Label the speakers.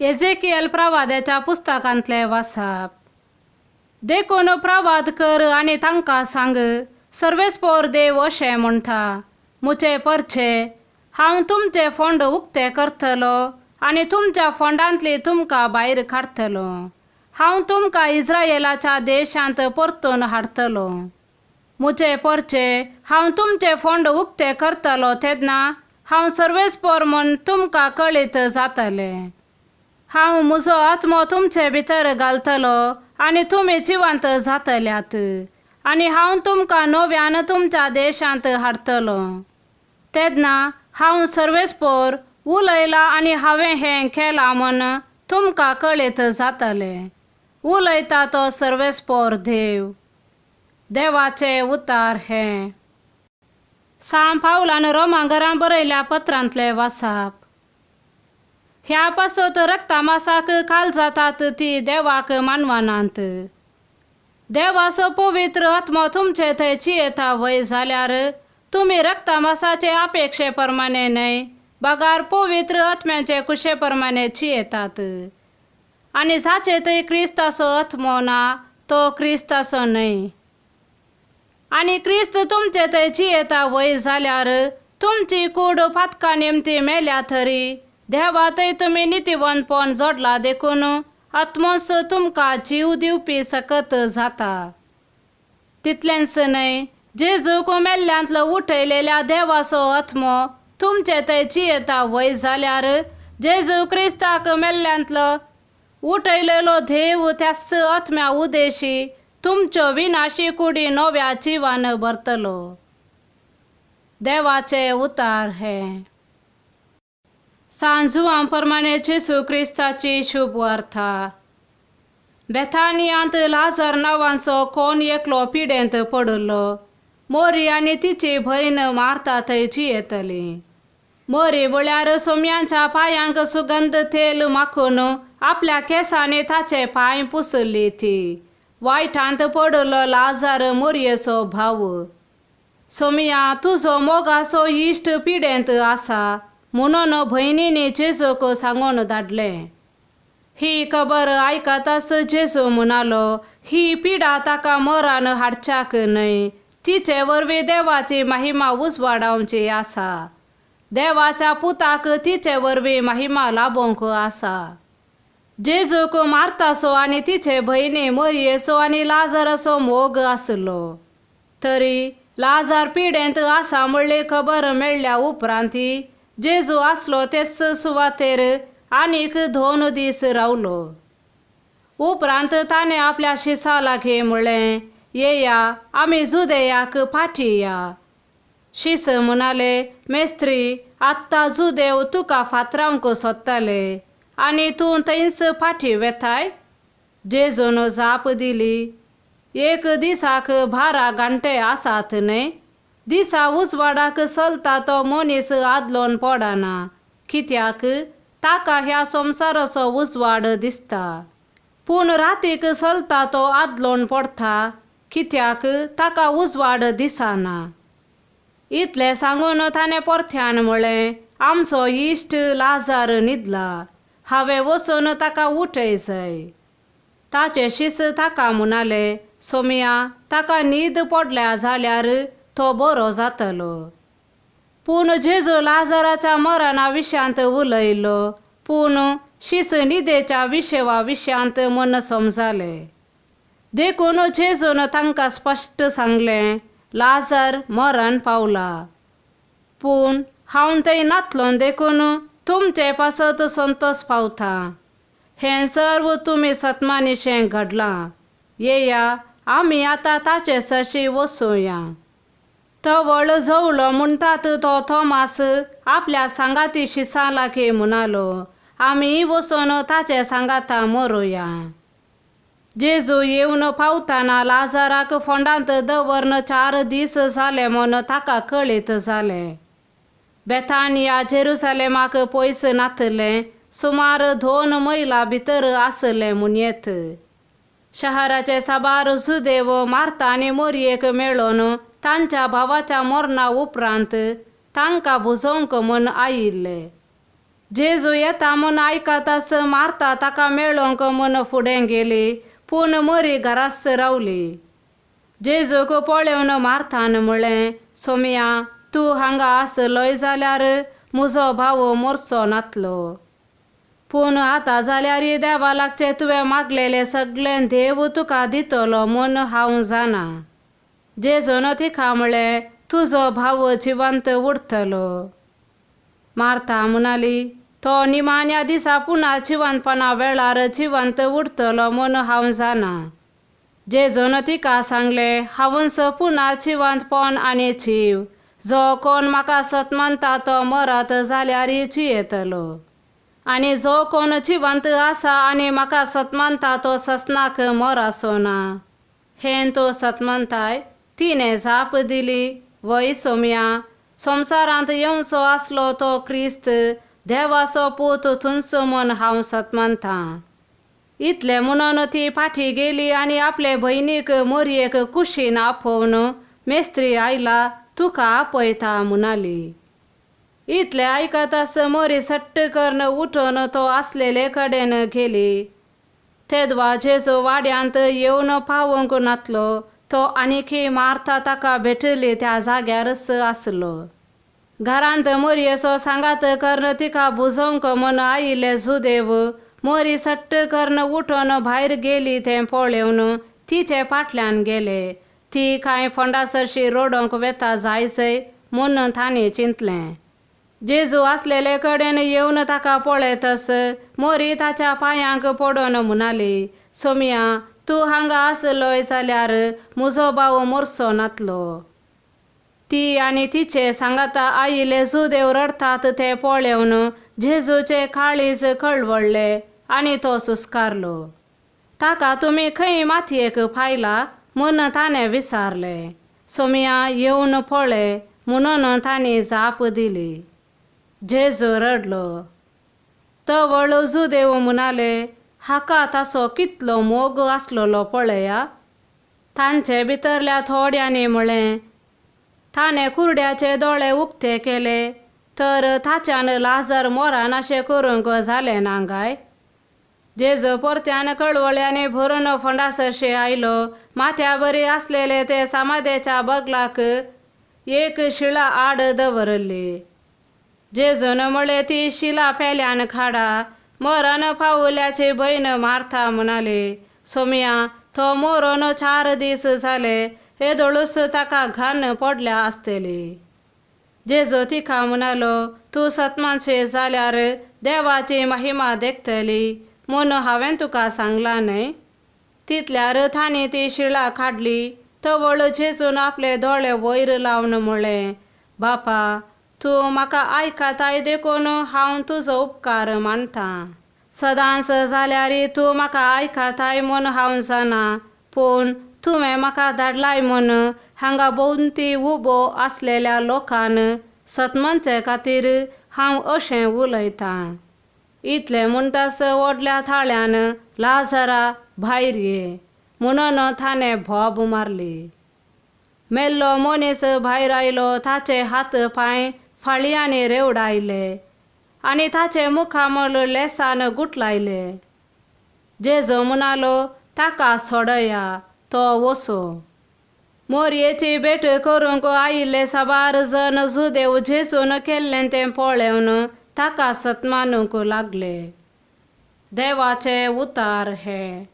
Speaker 1: Ezekiel प्रवाद्याच्या पुस्तकांतलें वाचप. देखून प्रवाद कर आनी तांकां सांग, सर्वेस्पोर देव अशें म्हणटा, मुचे परचे हांव तुमचे फोंड उक्ते करतलो आनी तुमच्या फोंडांतली तुमकां भायर काडटलो. हांव तुमकां इस्रायलाच्या देशांत परतून हाडटलो. मुचे परचे हांव तुमचे फोंड उक्ते करतलो तेन्ना हांव सर्वेस्पोर म्हूण तुमकां कळीत जातलें. हांव म्हजो आत्मो तुमचे भितर घालतलो आनी तुमी जिवंत जातल्यात आनी हांव तुमकां नव्यान तुमच्या देशांत हाडटलो. तेन्ना हांव सर्वेस्पोर उलयलां आनी हांवें हें केलां म्हूण तुमकां कळीत जातलें. उलयता तो सर्वेस्पोर देव. देवाचें उतार हें. सांत पावलान रोमा घरां बरयल्या पत्रांतलें वाचप. ह्या पासत रक्तामासाक काल जातात ती देवाक मानवनात. देवाचो पवित्र आत्मो तुमचे थंय चियेता वय जाल्यार तुमी रक्तामासाचे अपेक्षे प्रमाणे न्हय बगार पवित्र आत्म्याचे कुशे प्रमाणे चियेतात. आनी जाचे थंय क्रिस्ताचो आत्मो ना तो क्रिस्ताचो न्हय. आनी क्रिस्त तुमचे थंय जियेता वय जाल्यार तुमची कूड पातका निमती मेल्या तरी देवा थंय तुमी नितीवंतपण जोडला देखून आत्मोस तुमकां जीव दिवपी सकत जाता. तितलेंच न्हय, जेजूक मेल्ल्यांतलो उठयलेल्या देवाचो आत्मो तुमचे थंय जियेता वय जाल्यार जेजू क्रिस्ताक मेल्ल्यांतलो उठयलेलो देव त्याच आत्म्या उदेशी तुमच्यो विनाशी कुडी नव्या जिवान भरतलो. देवाचें उतार हें. सांजुआं प्रमाणे जेजू क्रिस्ताची शुभ वार्ता. बेथानियांत लाजर नांवाचो कोण एकलो पिडेंत पडिल्लो. मोरी आनी तिची भयण मार्ता थंय जियेतली. मोरी म्हळ्यार सोम्यांच्या पांयांक सुगंध तेल माखून आपल्या केंसांनी ताचे पांय पुसली ती. वायटांत पडिल्लो लाजर मोरयेचो भाव. सोमया तुजो मोगाचो इश्ट पिडेंत आसा म्हणून भयणींनी जेजूक सांगून धाडलें. ही खबर आयकताच जेजू म्हणालो, ही पिडा ताका मरण हाडच्याक न्हय, तिचे वरवीं देवाची महिमा उजवाडावची आसा. देवाच्या पुताक तिचे वरवीं महिमा लाभोवंक आसा. जेजूक मार्ताचो आनी तिचे भयणी मरयेचो आनी लाजराचो मोग आसलो. तरी लाजार पिडेंत आसा म्हणली खबर मेळ्ळ्या उपरांत जेजू आसलो तेच सुवातेर आनीक 2 दीस रावलो. उपरांत ताणें आपल्या शिसा लागीं म्हणलें, येया आमी जुदेयाक फाटी या. शीस म्हणाले, मेस्त्री आत्तां जुदेव तुका फातरावंक सोदताले आनी तूं थंयच फाटी वेताय? जेजून जाप दिली, एक दिसाक 12 घंटे आसात न्हय? दिसा उजवाडाक चलता तो मनीस आदलोन पडना, कित्याक ताका ह्या संवसाराचो उजवाड दिसता. पूण रातीक चलता तो आदलोन पडटा, कित्याक ताका उजवाड दिसना. इतलें सांगून ताणें परत्यान म्हणलें, आमचो इश्ट लाजार न्हिदला, हांवें वचून ताका उठय जाय. ताचे शीस ताका म्हणाले, सोमया ताका न्हीद पडल्या जाल्यार तो बरो जातलो. पूण जेजू लाजराच्या मरणा विशयांत उलयलो, पूण शीस न्हिदेच्या विशेवा विशयांत म्हूण समजाले. देखून जेजून तांकां स्पश्ट सांगलें, लाजर मरण पावला, पूण हांव थंय नातलो देखून तुमचे पासत संतोश पावता. हें सर्व तुमी सतमानीशें घडलां. येया आमी आतां ताचे सरशी वचुया. तवळ जवळो म्हणटात तो थॉमास आपल्या सांगाती शिसां लागीं म्हणालो, आमी वचून ताचे सांगाता मरुया. जेजू येवन पावतना लाजराक फोंडांत दवरन 4 दीस जाले म्हूण ताका कळीत जालें. बेथानिया जेरुसलेमाक पयस नातलें, सुमार 2 मैलां भितर आसलें म्हणयेत. शहराचे साबार सुदेव मार्ता आनी मोरयेक मेळोन तांच्या भावाच्या मरणा उपरांत तांकां भुजोवंक म्हूण आयिल्ले. जेजू येता म्हूण आयकताच मार्ता ताका मेळोवंक म्हूण फुडें गेली, पूण मरी घराच रावली. जेजूक पळोवन मार्तान म्हळें, सोमया, तूं हांगा आसलोय जाल्यार म्हजो भाव मोरचो नातलो. पूण आतां जाल्यार देवा लागचें तुवें मागलेलें सगळें देव तुका दितलो म्हूण हांव जाणा. जेजून तिका म्हळें, तुजो भाव जिवंत उरतलो. मार्ता म्हणाली, तो निमाण्या दिसा पुना जिवंतपणा वेळार जिवंत उरतलो म्हूण हांव जाणा. जेजून तिका सांगलें, हांवूच पुना जिवंतपण आनी जीव. जो कोण म्हाका सत मानता तो मरत जाल्यार जियेतलो. आनी जो कोण जिवंत आसा आनी म्हाका सत मानता तो ससनाक मरचो ना. हें तूं सत मानताय? तिणें जाप दिली, वय सोमया, संवसारांत येवचो आसलो तो क्रिस्त, देवाचो पूत तूंच म्हूण हांव सत मानतां. इतलें म्हणून ती फाटीं गेली आनी आपले भयणीक मोरयेक कुशीन आपोवन, मेस्त्री आयला, तुका आपयता म्हणाली. इतलें आयकताच मोरी सट्ट करून उठून तो आसलेले कडेन गेली. तेदवा जेजू वाड्यांत येवन पावूंक नातलो, तो आनीकय मार्ता ताका भेटली त्या जाग्यारच आसलो. घरांत मोरयेचो सांगात करून तिका बुजोवंक म्हूण आयिल्ले जुदेव मोरी सट्ट करून उठून भायर गेली तें पळोवन तिचे फाटल्यान गेले. ती कांय फोंडा सरशी रडोवंक वेता जायजय म्हूण तांणी चिंतलें. जेजू आसलेले कडेन येवन ताका पळयतच मोरी ताच्या पांयांक पडून म्हणाली, सोमया, तूं हांगा आसलोय जाल्यार म्हजो भाव मोरचो नातलो. ती आनी तिचे सांगाता आयिल्ले जुदेव रडटात ते पळोवन जेजूचें काळीज कळवळ्ळें आनी तो सुस्कारलो. ताका तुमी खंय मातयेक पायला म्हूण ताणें विचारलें. सोमया, येवन पळय म्हणून तांणी जाप दिली. जेजू रडलो. तवळ जुदेव म्हणाले, हाका ताचो कितलो मोग आसलेलो पळया. तांचे भितरल्या थोड्यांनी म्हळें, ताणें कुरड्याचे दोळे उक्ते केले तर ताच्यान लाजर मोरानाशें करूंक जालें ना काय? जेजू परत्यान कळवळ्यांनी भरून फोंडा सरशी आयलो. माथ्या बरी आसलेले ते समाधेच्या बगलाक एक शिळा आड दवरिल्ली. जेजून म्हळें, ती शिला पेल्यान काडा. मरण पावल्याची भयण मार्ता म्हणाली, सोमया, तो मरून 4 दीस जाले, येदोळूच ताका घाण पडल्या आसतली. जेजू तिका म्हणालो, तूं सतमानशे जाल्यार देवाची महिमा देखतली म्हूण हांवें तुका सांगलां न्हय? तितल्यार तांणी ती शिळा काडली. तवळ जेजून आपले दोळे वयर लावन म्हळें, बापा, तूं म्हाका आयकताय देखून हांव तुजो उपकार मानतां. सदांच जाल्यार तूं म्हाका आयकताय म्हूण हांव जाणा, पूण तुवें म्हाका धाडलाय म्हूण हांगा भोंवती उबो आसलेल्या लोकान सतमानचे खातीर हांव अशें उलयतां. इतलें म्हणटास व्हडल्या थाळ्यान, लाजरा, भायर ये म्हणून ताणें बोब मारली. मेल्लो मनीस भायर आयलो. ताचे हात पांय फाळयांनी रेवडायले आनी ताचे मुखामळ लेसान गुटलायले. जेजू म्हणालो, ताका सोडया, तो वचूं. मोरयेची भेट करूंक आयिल्ले साबार जण जुदेव जेजून केल्लें तें पळोवन ताका सत मानूंक लागले. देवाचे उतार हे.